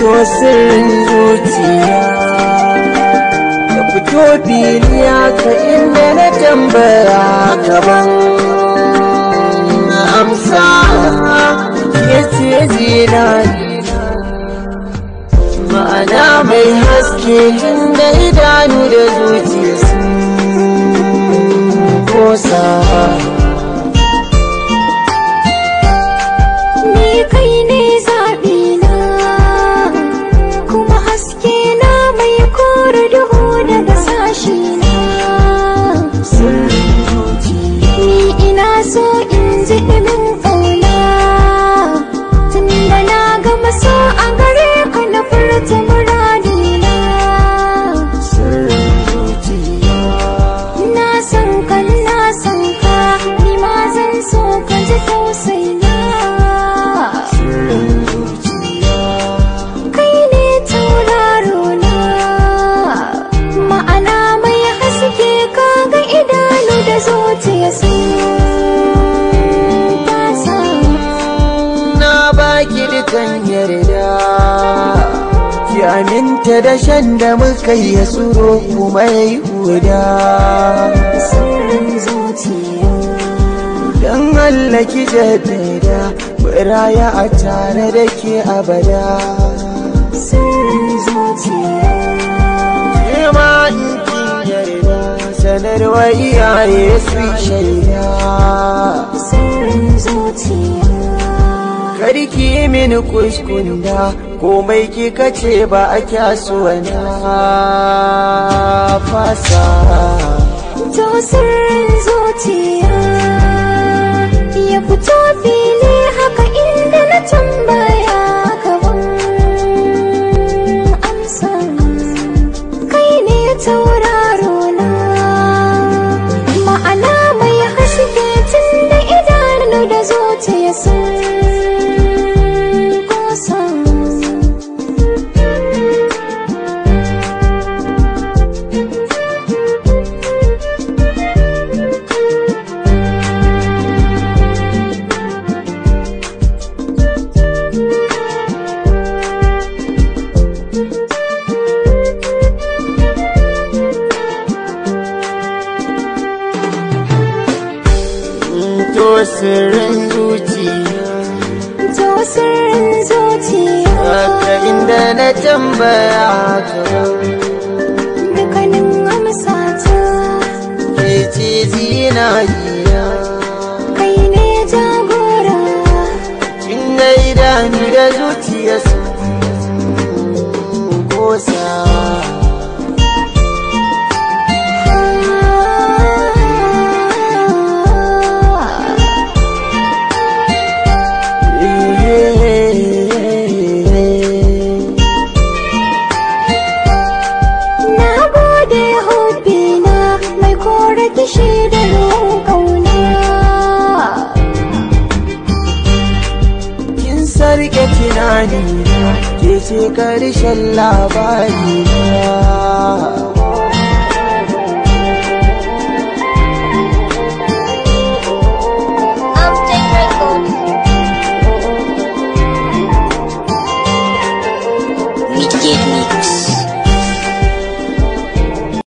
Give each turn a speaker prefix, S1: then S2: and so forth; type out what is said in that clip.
S1: To sirrin zuciya ya fito fili haka inda na tambaya gaban amsa ke ce zinari ma'ana mai haske tunda idanu da zuciya sun kosa.
S2: Ni kai ne zaɓina kuma haske na mai kore duhu daga sashina.
S1: Sirrin zuciya
S2: Ni ina so in ji ɗumin ƙauna tunda na gama so a gare ka na furta muradina.
S1: Sirrin zuciya
S2: Na san ka, na san ka, ni ma zan so ka ji tausayina.
S1: Sirrin zuciya
S2: Kai ne tauraro na, ma'ana mai haske kaga idanu da zuciya sun tasa.
S1: Na baki dukan yarda ki aminta da shan da muka yi ya tsuro kuma ya yi huda.
S2: Sirrin zuciya
S1: Don Allah ki jaddada mu raya a tare da ke abada.
S2: Sirrin zuciya
S1: Ke ma in kin yarda sanarwa iyaye su yi shaida.
S2: Sirrin zuciya
S1: Karki yi mini kuskunda komai kika ce ba a kyasuwa na fasa.
S2: To sirrin zuciya ya fito fili haka inda na tambaya gaban amsa. Kai ne tauraro na, ma'ana mai haske tunda idanu da zuciya sun kosa.
S1: To sirrin zuciya
S2: To sirrin zuciya
S1: haka inda na tambaya gaban
S2: dukkanin amsa ta
S1: ke ce zinariya.
S2: Kai ne jagora
S1: Kin ga idanu da zuciya sun kosa.
S2: Na gode hobbina mai kore kishi da ruwan ƙauna.
S1: Kin sarke tunani na ke ce karshen labari na.